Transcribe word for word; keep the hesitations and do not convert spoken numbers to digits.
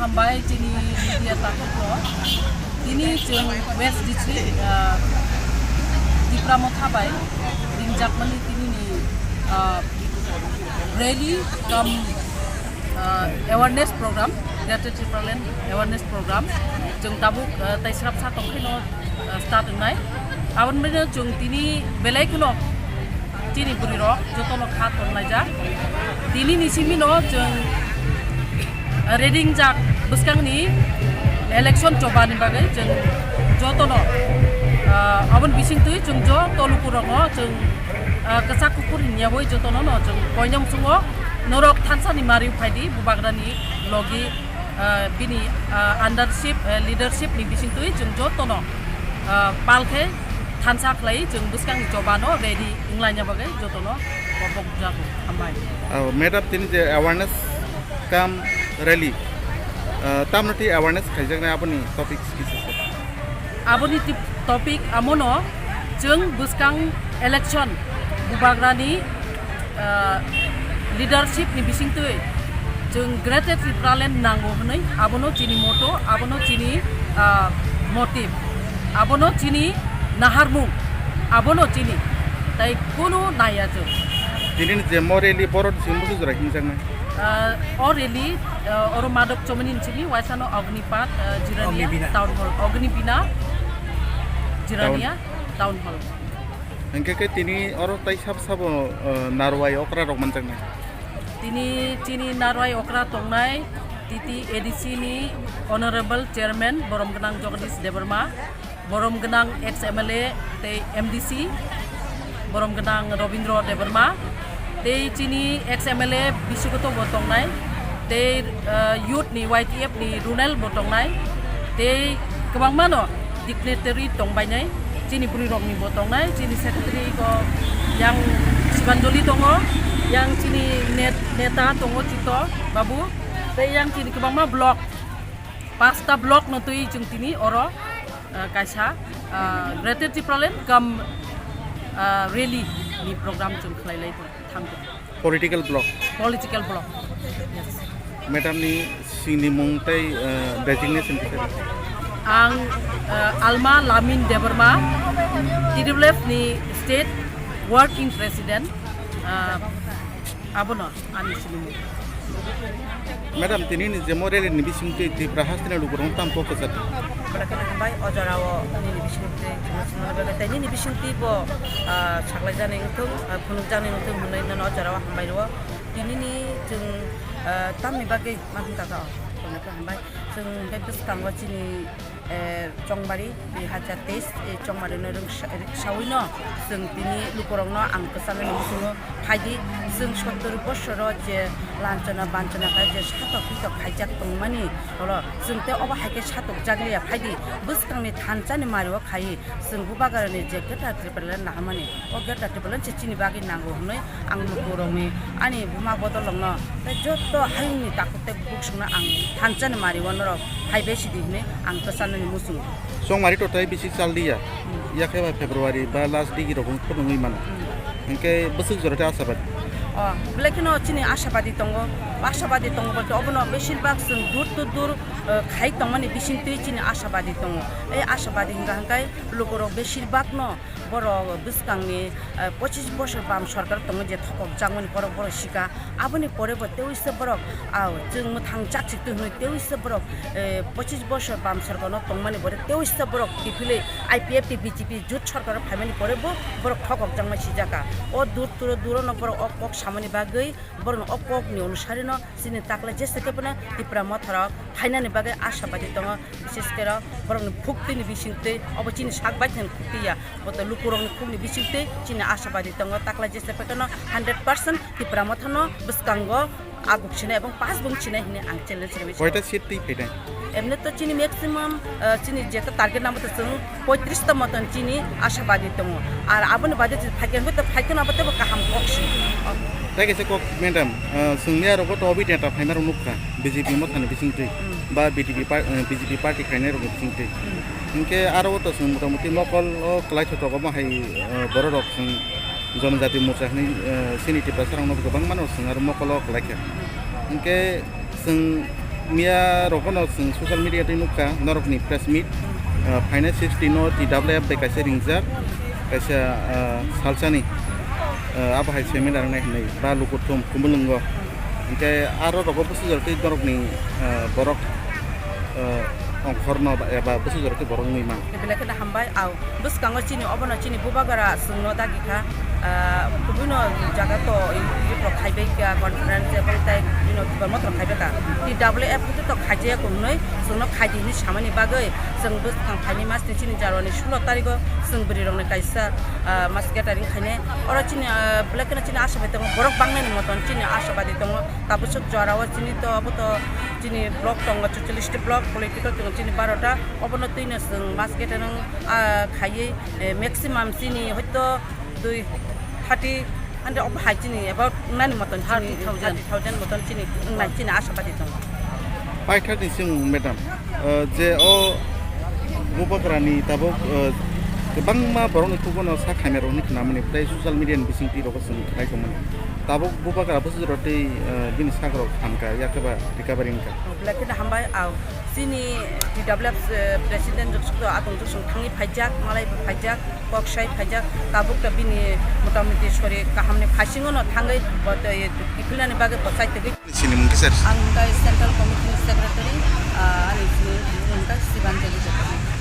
Hambai chini media takhukno. Tini chwng West District, ah, Tipra Motha bai ringjakmani tinini, ah, rally cum, ah, awareness program, Greater Tipraland awareness program. Chwng tabuk, ah, tai srapsa tongkhaino, ah, start wngnai. Aboni bagwi chwng tini belai kheno chini bwrwirok jotono kha tonlaijak. Tinini simino chwng reading jak bwskangni election chobani bagwi chwng jotono, ah, aboni bisingtwi chwng joto lukurokno chwng, ah, kwchak kuphur hinyawi jotono no chwng koinam sungo norok thansani mari phaidi bubagrani logi, ah, bini, ah, undership, ah, leadership ni bisingtwi chwng jotono, ah, palkhe thansa khlai chwng bwskangni chobano ready wnglaina bagwi jotono kobok jago. Hambai. Oh, madam, tini je awareness cum rally, ah, tamno twi awareness khaijaknai aboni topic kisa se? Aboni tip-, topic amono chwng bwskang election bubagrani, ah, leadership ni bisingtwi chwng Greater Tipraland nango hwnwi abono chini motto, abono chini, ah, motive, abono chini naharmung, abono chini tai kunu naiya chwng. Tini je mo rally borok chwng busu jora himjaknai. Ah, o rally, ah, oro Madok Chomoni ni simi waisano Agnipat, ah, Jirania Town Hall, Agnibina Jirania Town Hall. Hingke ke tini oro tai sab sabo, ah, narwai okra rok manjaknai. Tini chini narwai okra tongnai, T T A D C ni Honorable Chairman Borom Gwnang Jagadish Debbarma, Borom Gwnang ex M L A tei M D C, Borom Gwnang Robindra Debbarma, tei chini ex M L A Bisugoto bo tongnai, tei, ah, youth ni Y T F ni Runel bo tongnai, tei kwbangma no dignitary tongbainai, chini bwrwi rok ni bo tongnai, chini secretary ko yang Sibanjali tongo, yang chini net-, neta tongo Chito babu, tei yang chini kwbangma block, pasta block no twi chwng tini oro, ah, kaisa, ah, Greater Tipraland cum, ah, rally ni program chwng khlai lai thang. Political block. Political block. Yes. Madam ni sini mung tei, eh, designation kisa? Ang, eh, Alma Lamin Debbarma, T W F ni State Working President, eh, abono ani sini mung. Madam, tini ni je mo rally ni bising twi Tripura hasteni lukurok tam kok kwchak. Belai kheno hambai, o jora o nini bising twi chwng swnamna bagwi tei nini bising twi bo, ah, saklai jani wngthung, ah, phunuk jani wngthung hwnwi nono o jora o hambai rwo. Tini ni chwng, ah, tamni bagwi ma hwn kaka o, belai kheno hambai. Chwng hwnkhe bwskango chini, eh, Chongbari, dui hazar teis, eh, Chongbari no rwngsa-, rwksaui no chwng tini lukurok no ang kwchanani muchungo phaidi, chwng sottor bosoro je lanchana banchana khai je satok pitok khaijak tongmani, olo chwng tei obo hai khe satok jak liya phaidi, bwskangni thansa ni mari o khai chwng bubagra ni je Greater Tipraland naharmani, o Greater Tipraland se chini bagwi nango hwnwi ang lukurokni, ani buma bodolrokno tei joto hayungni takhuk tei bukhuk songno ang thansa ni mari o norok phai bai sidi hwnwi ang kwchanani muchungo. Chongmari totai bisi chal liya. Hmm. Yakhe ba February ba last digi rok phunugwi mano. Hmm. Hingke bwswk jora tei asabadi? O, belai kheno chini asabadi tongo. Asabadi tongo bolte obono besir bak chwng dur to dur, eh, khai tongmani bising twi chini asabadi tongo. Ei asabadi hingka hingkai lukurok besir bak no borok bwskangni, eh, pochis bosor bam sorkar tongo je thokok jakmani borok, borok sika. Aboni pore bo tewi se borok, ah, chwng mwthang chak chik twi hwnwi tewi se borok, eh, pochis bosor bam sorkar no tongmani pore tewi se borok kiphilwi I P F T B J P jut sorkar o phaimani pore bo borok thokok jakma sijaka. O dur turo duro no borok o kok samani bagwi borok no o kok ni onusari no chini takla jesa khe phano Tipra Motha rok phainani bagwi asabadi tongo. Bises khe borokni phuktwini bisingtwi obo chini sak baithani khukti ya. Boto lukurokni khukni bisingtwi chini asabadi tongo, takla jesa phaikhe no hundred percent Tipra Mothano bwskango aguk sinai ebong pass bung sinai hwnwi ang challenge rwui. Koita seat twi phainai? Emni to chini maximum, eh, chini jeta target nangbo to chwng poitris ta moton chini asabadi tongo. Ar aboni bade chini phaikhe hwnkhe to phaikhe no abo teibo kaham kok si. Tei kaisa kok, madam, eh, chwngni aro to obi neta phaima rok nukha. B J P mothani bisingtwi, hmm, ba B J P par-, eh, B J P party khainai rokni bisingtwi. Hmm. Hinkhe aro o to chwng motamuti mokol o kwlai thotok omo hai, eh, borok rok chwng Jonojati Morcha hinwi, eh, chini Tiprasa rokno kwbangma no chwng aro mokol o kwlai kha. Hinkhe chwng Miya rogono chwng social media twi nukha norokni press meet, ah, phainai sixteen no T W F bai kaisa ringjak, kaisa, ah, salsani, ah, abo hai seminar wngnai hwnwi ba lukuthum Kumulwngo. Hinkhe aro rogo bwsajorok twi norokni, ah, borok, ah, ongkhorno ba, eba bwsajorok twi borok wngwi man. Belai kheno hambai, au. Bwskango chini obono chini bubagra chwngno dagi kha, ah, kubui no jaga to youth rok khaibai kha conference ebong tai bini kwbangma rok khaibai kha. T W F to to khaijaya ko hwnwi chwngno khaidi hwnwi samani bagwi chwng bwskang phaini mas ni chini jarwani sulo tarigo chwng bwrwi rokni kaisa, ah, mass gathering khainai. Oro chini, ah, belai kheno chini ashabai tongo, borok bangnani moton chini ashabadi tongo. Tabuk swk jorao chini to obo to chini block tongo, cholish block political tongo chini barota. Obono twino chwng mass gathering, ah, khaiwi, eh, maximum chini hoito dui thirty hundred of hai chini about nani moton chini thirty thousand. Thirty thousand moton chini wngnai chini ashabadi tongo. Paithakni chwng madam, ah, je o bubagrani tabuk, ah, kwbangma borokni kukuno sak hamya rokni khnamani tei social media ni bisingtwi rogo chwng khai tongmani. Tabuk bubagra bwsajorok tei, ah, bini sak rok hamkha yakhe ba recovery wngkha. Belai kheno hambai, au. Chini T W F, eh, president jwk swk to atwng jwk swk thangwi phaijak, malai bo phaijak, kok sai phaijak, tabuk to bini motamoti sori kahamni phaisingno thangwi bo to, eh, kiphilnani bagwi bo chai togwi. Chini mung kisa. Ang wngkha Central Committee ni Secretary, ah, ani chini mung wngkha Sibanjali Debbarma.